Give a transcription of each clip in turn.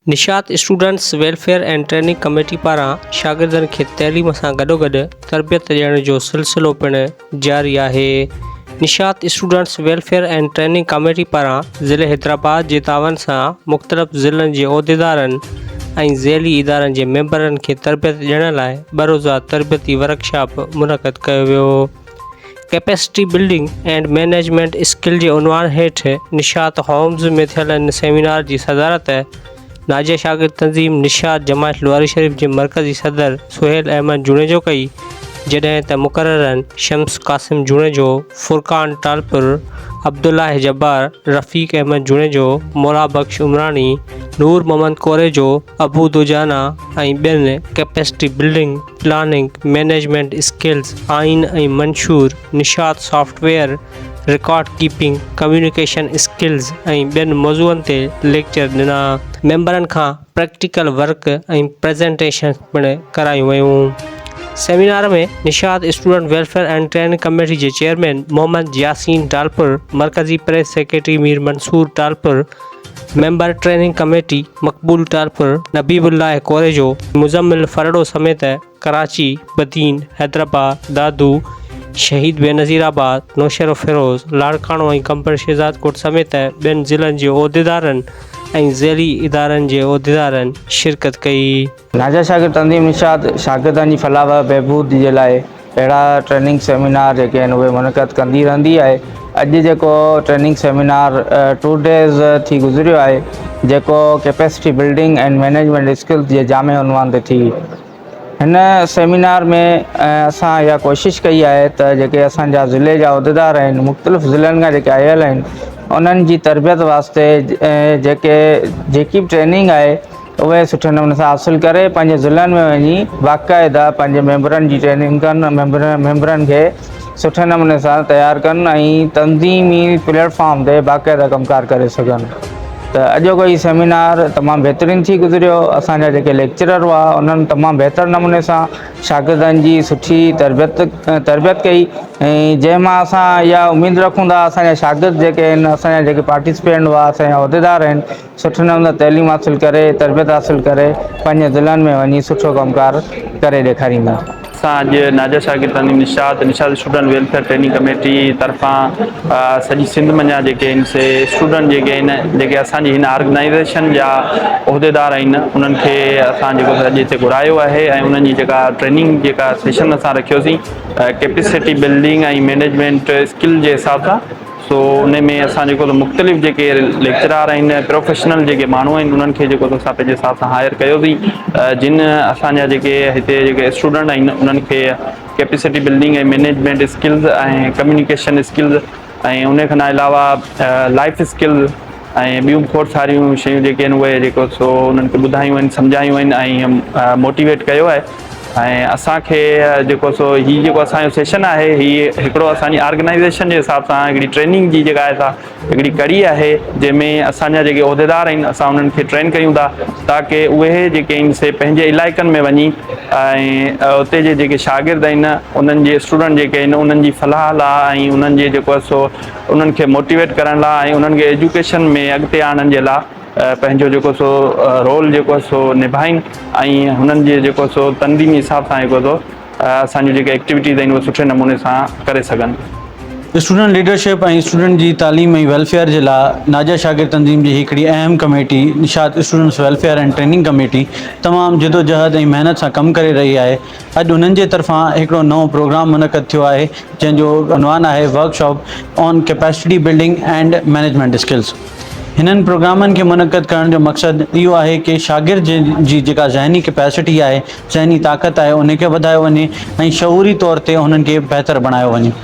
Nishat students welfare and training committee پاران شاگردن کي تعليم سان گڏوگڏ تربيت ڏيڻ جو سلسلو پڻ جاري آهي. Nishat students welfare and training committee پاران ضلعي حيدرآباد جي تعاون سان مختلف ضلعن جي عهديدارن ۽ ذيلي ادارن جي ميمبرن کي تربيت ڏيڻ لاء ٻه روزه تربيتي ورڪشاپ منعقد ڪيو ويو. Capacity building and management skill جي عنوان هيٺ نشاط هومز ۾ ٿيل ان سيمينار جي صدارت ناجيه شاگرد تنظيم نشاط جماعت لواري شريف جي مرڪزي صدر سهيل احمد جوڻيجو ڪئي جڏهن ته مقررن شمس قاسم جوڻيجو، فرقان ٽالپر، عبدالله جبار، رفيق احمد جوڻيجو، مولا بخش عمراڻي، نور محمد ڪوريجو، ابو دوجانا ۽ ٻين capacity building planning, management skills, آئين ۽ منشور، Nishat software, record keeping, communication skills ۽ ٻين موضوعن تي ليڪچر ڏنا. ميمبرن کان پريڪٽيڪل ورڪ ۽ پريزنٽيشنز پڻ ڪرايون ويون. Seminar ۾ Nishat student welfare and training committee جي چيئرمين محمد ياسين ٽالپر، مرڪزي press secretary Mir Mansoor Talpur, member training committee Maqbool Talpur, Nabib Ullah Korejo, Muzammil Phirro سميت ڪراچي، بدين، حيدرآباد، دادو، شهيد بينظير آباد، نوشهروفيروز، لاڙڪاڻو ۽ قمبر شهزادڪوٽ سميت ٻين ضلعن جي عهديدارن ۽ ذيلي ادارن جي عهديدارن شرڪت ڪئي. ناجا شاگرد تنظيم نشاط شاگردن جي فلاح و بهبود جي لاء اهڙا ٽريننگ سيمينار جيڪي آهن اهي منعقد ڪندي رهندي آهي اڄ جيڪو ٽريننگ سيمينار ٽو ڊيز ٿي گذريو آهي جيڪو capacity building and management skills جي جامع عنوان تي ٿي هن سيمينار ۾ اسان اها ڪوشش ڪئي آهي ته جيڪي اسان جا ضلعي جا عهديدار آهن مختلف ضلعن کان جيڪي آيل آهن انهن جي تربيت واسطي جيڪي جيڪي به ٽريننگ آهي اهي سٺي نموني سان حاصل ڪري پنهنجي ضلعن ۾ وڃي باقاعده پنهنجي ميمبرن جي ٽريننگ ڪن ميمبرن کي سٺي نموني سان تيار ڪن ۽ تنظيمي پليٽ فارم تي باقاعده ڪم ڪار ڪري سگهن ته اڄوڪو هي سيمينار تمام بهترين ٿي گذريو اسان جا جيڪي ليڪچرر هئا انهن تمام بهتر نموني سان شاگردن جي سٺي تربيت تربيت ڪئي ۽ جنهن مان اسان اها اميد رکون ٿا اسان جا شاگرد جيڪي آهن اسان جا جيڪي پارٽيسپينٽ هئا اسان جا عهديدار آهن سٺي نموني تعليم حاصل ڪري تربيت حاصل ڪري پنهنجي ضلعن ۾ وڃي سٺو ڪم ڪار ڪري ڏيکاريندا. اسان اڄ ناجا شاگرد تنظيم Nishat, Nishat student welfare training committee طرفان سڄي سنڌ منجهان جيڪي آهن سي اسٽوڊنٽ جيڪي آهن جيڪي اسان جي هن آرگنائيزيشن جا عهديدار آهن انهن کي اسان جيڪو اڄ هتي گهرايو آهي ۽ انهن جي جيڪا ٽريننگ جيڪا سيشن اسان رکيوسين ڪيپيسٽي بلڊنگ ۽ مينيجمينٽ اسڪل جي حساب سان سو ان ۾ اسان جيڪو مختلف جيڪي ليڪچرار آهن پروفيشنل جيڪي ماڻهو آهن انهن کي جيڪو اسان پنهنجي حساب سان هائر ڪيوسين جن اسان جا جيڪي هتي جيڪي اسٽوڊنٽ آهن انهن کي capacity building ۽ management skills ۽ communication skills ۽ ان کان علاوه لائف اسڪل ۽ ٻيون کوڙ ساريون شيون جيڪي آهن اهي جيڪو سو انهن کي ٻڌايون آهن سمجهايون آهن ۽ موٽيويٽ ڪيو آهي ۽ اسان کي جيڪو سو هي جيڪو اسان جو سيشن آهي هي هڪڙو اسان جي آرگنائيزيشن جي حساب سان هڪڙي ٽريننگ جي جيڪا آهي سا هڪڙي ڪڙي آهي جنهن ۾ اسان جا جيڪي عهديدار آهن اسان انهن کي ٽرين ڪيون ٿا تاڪه اهي جيڪي آهن سي پنهنجي علائقن ۾ وڃي ۽ اتي جي جيڪي شاگرد آهن انهن جي اسٽوڊنٽ جيڪي آهن انهن جي فلاح لاء ۽ انهن جي جيڪو آهي سو انهن کي موٽيويٽ ڪرڻ لاء ۽ انهن کي ايجوڪيشن ۾ اڳتي آڻڻ جي لاء پنهنجو جيڪو سو رول جيڪو سو نڀائين ۽ هنن جي جيڪو سو تنظيمي حساب سان جيڪو سو اسان جون جيڪي ايڪٽيوٽيز آهن اهي سٺي نموني سان ڪري سگهن. اسٽوڊنٽ ليڊرشپ ۽ اسٽوڊنٽ جي تعليم ۽ ويلفيئر جي لاء ناجا شاگرد تنظيم جي هڪڙي اهم committee Nishat students welfare and training committee تمام جدوجهد ۽ محنت سان ڪم ڪري رهي آهي اڄ انهن جي طرفان هڪڙو نئون پروگرام منعقد ٿيو آهي جنهن جو عنوان آهي workshop on capacity building and management skills هنن پروگرامن کي منعقد ڪرڻ جو مقصد اهو آهي ڪي شاگرد جي جيڪا ذهني ڪيپيسٽي آهي ذهني طاقت آهي ان کي وڌايو وڃي ۽ شعوري طور تي انهن کي بهتر بڻايو وڃي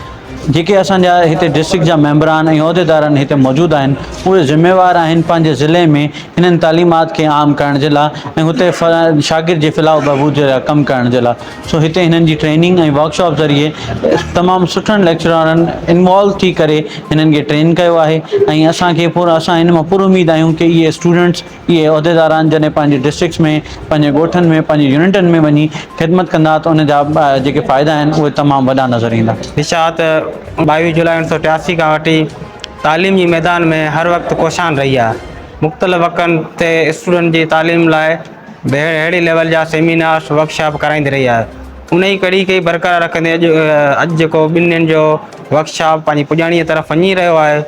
جيڪي اسان جا هتي ڊسٽرڪٽ جا ميمبران ۽ عهديدارن هتي موجود آهن اهي ذميوار آهن پنهنجي ضلعي ۾ هنن تعليمات کي عام ڪرڻ جي لاء ۽ هتي شاگرد جي فلاح و بهبود جي لاء ڪم ڪرڻ جي لاء سو هتي هنن جي ٽريننگ ۽ ورڪشاپ ذريعي تمام سٺن ليڪچرارن انوالو ٿي ڪري هنن کي ٽرين ڪيو آهي ۽ اسان کي پر اسان هن مان پر اميد آهيون ڪي اهي اسٽوڊنٽس اهي عهديداران جڏهن پنهنجي ڊسٽرڪٽس ۾ پنهنجي ڳوٺن ۾ پنهنجي يونٽن ۾ وڃي خدمت ڪندا ته ان جا جيڪي فائدا آهن اهي تمام وڏا نظر ايندا. اشاعت 22 جولاء 1983 کان وٺي تعليم جي ميدان ۾ هر وقت ڪوشان رهي آهي. مختلف وقتن تي اسٽوڊنٽ جي تعليم لاء به اهڙي ليول جا سيمينارس ورڪشاپ ڪرائيندي رهي آهي ان ئي ڪڙي کي برقرار رکندي اڄ اڄ جيڪو ٻن ڏينهن جو ورڪشاپ پنهنجي پڄاڻي طرف وڃي رهيو آهي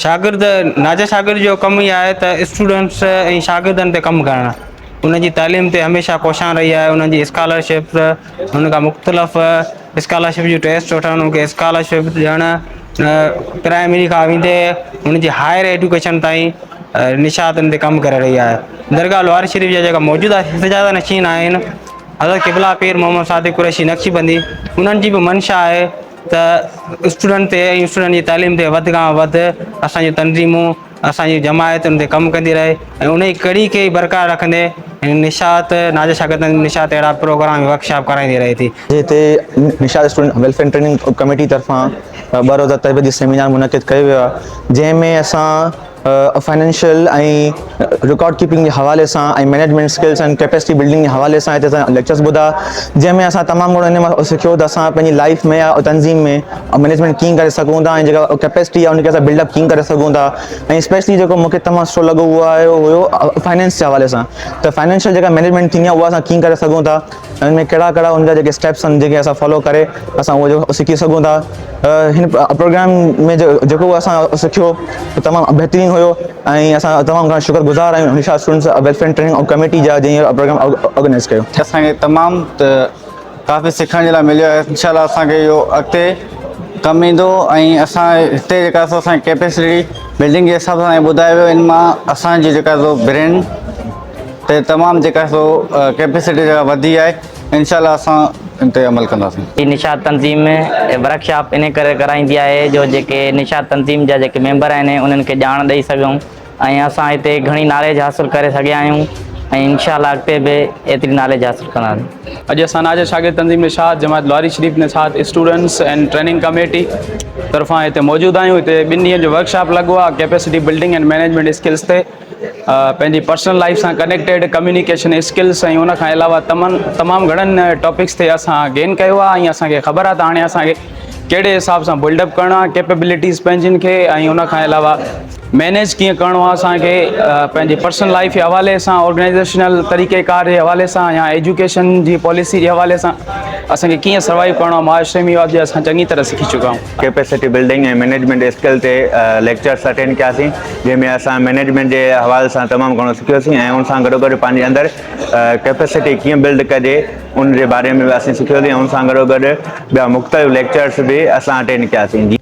شاگرد ناجا شاگرد جو ڪم ئي آهي ته اسٽوڊنٽس ۽ شاگردن تي ڪم ڪرڻ انهن جي تعليم تي هميشه ڪوشان رهي آهي انهن جي اسڪالرشپس ان کان مختلف اسڪالرشپ جون ٽيسٽ وٺڻ انهن کي اسڪالرشپ ڏيڻ پرائمري کان ويندي ان جي هائر ايجوڪيشن تائين نشاط ان تي ڪم ڪري رهي آهي درگاهه لواري شريف جا جيڪا موجوده سجاده نشين آهن حضرت قبله پير محمد صادق قريشي نقشبندي انهن جي به منشا آهي ته اسٽوڊنٽ تي ۽ اسٽوڊنٽ جي تعليم تي وڌ کان وڌ اسان جون تنظيمون اسان جي جماعت ان تي ڪم ڪندي رهي ۽ ان جي ڪڙي کي ئي برقرار رکندي نشاط ناجا شاگردن نشاط اهڙا پروگرام ۽ ورڪشاپ ڪرائيندي رهي ٿي. هتي Nishat student welfare training committee طرفان ٻه روزه تربيتي سيمينار منعقد ڪيو ويو آهي جنهن ۾ اسان فائنانشل ۽ رڪارڊ ڪيپنگ جي حوالي سان ۽ management skills ۽ capacity building جي حوالي سان هتي اسان ليڪچرس ٻڌا جنهن ۾ اسان تمام گهڻو ان مان سکيو ته اسان پنهنجي لائف ۾ يا تنظيم ۾ مئنيجمينٽ ڪيئن ڪري سگهون ٿا ۽ جيڪا ڪيپيسٽي آهي ان کي اسان بلڊ اپ ڪيئن ڪري سگهون ٿا ۽ اسپيشلي جيڪو مونکي تمام سٺو لڳو اهو آيو هيو فائنانس جي حوالي سان ته فائنانشل جيڪا مئنيجمينٽ ٿيندي آهي اها اسان ڪيئن ڪري سگهون ٿا ۽ ان ۾ ڪهڙا ڪهڙا ان جا جيڪي اسٽيپس آهن جيڪي اسان فالو ڪري اسان اهو جيڪو سکي سگهون ٿا هن پروگرام ۾ جيڪو اسان سکيو تمام بهترين هيو ۽ اسان تمام گهڻا شڪر گذار آهيون Nishat students welfare training committee جا جنهن اهو پروگرام آرگنائز ڪيو. اسان کي تمام ڪافي سکڻ جي لاء مليو آهي انشاء الله اسان کي اهو اڳتي ڪم ايندو ۽ اسان هتي جيڪا سو اسان ڪيپيسٽي بلڊنگ جي حساب سان ٻڌايو ويو ان مان اسان جي جيڪا سو برين تي تمام جيڪا سو ڪيپيسٽي جيڪا وڌي آهي انشاء الله اسان ان تي عمل ڪنداسين. هي نشاط تنظيم ورڪشاپ انهي ڪري ڪرائيندي آهي جو جيڪي نشاط تنظيم جا جيڪي ميمبر آهن انهن کي ڄاڻ ڏئي سگهون ۽ اسان هتي گهڻي ناليج حاصل ڪري سگهيا آهيون ۽ انشاء الله اڳتي به ايتري ناليج حاصل ڪنداسين. اڄ اسان ناجا شاگرد تنظيم نشاط جماعت Lawari Sharif Nishat students and training committee طرفان هتي موجود آهيون هتي ٻن ڏينهن جو ورڪشاپ لڳو آهي capacity building and management skills تي پنهنجي پرسنل لائف سان ڪنيڪٽيڊ ڪميونيڪيشن اسڪلز ۽ ان کان علاوه تمن تمام گهڻن ٽاپڪس تي اسان گين ڪيو آهي ۽ اسان کي خبر آهي ته هاڻي اسان کي ڪهڙي حساب سان بلڊ اپ ڪرڻو آهي ڪيپيبلٽيز پنهنجن کي ۽ ان کان علاوه مينيج ڪيئن ڪرڻو آهي اسان کي پنهنجي پرسنل لائف جي حوالي سان آرگنائزيشنل طريقي ڪار جي حوالي سان يا ايجوڪيشن جي پاليسي جي حوالي سان اسان کي ڪيئن سروائيو ڪرڻو آهي معاشري ۾ اهو اڄ اسان چڱي طرح سکي چڪا آهيون. ڪيپيسٽي بلڊنگ ۽ مئنيجمينٽ اسڪل تي ليڪچرس اٽينڊ ڪياسين جنهن ۾ اسان مئنيجمينٽ جي حوالي سان تمام گهڻو سکيوسين ۽ ان سان گڏوگڏ پنهنجي اندر ڪيپيسٽي ڪيئن بلڊ ڪجي ان جي باري ۾ به اسين سکيوسين ۽ ان سان گڏوگڏ ٻيا مختلف ليڪچرس به اسان اٽينڊ ڪياسين.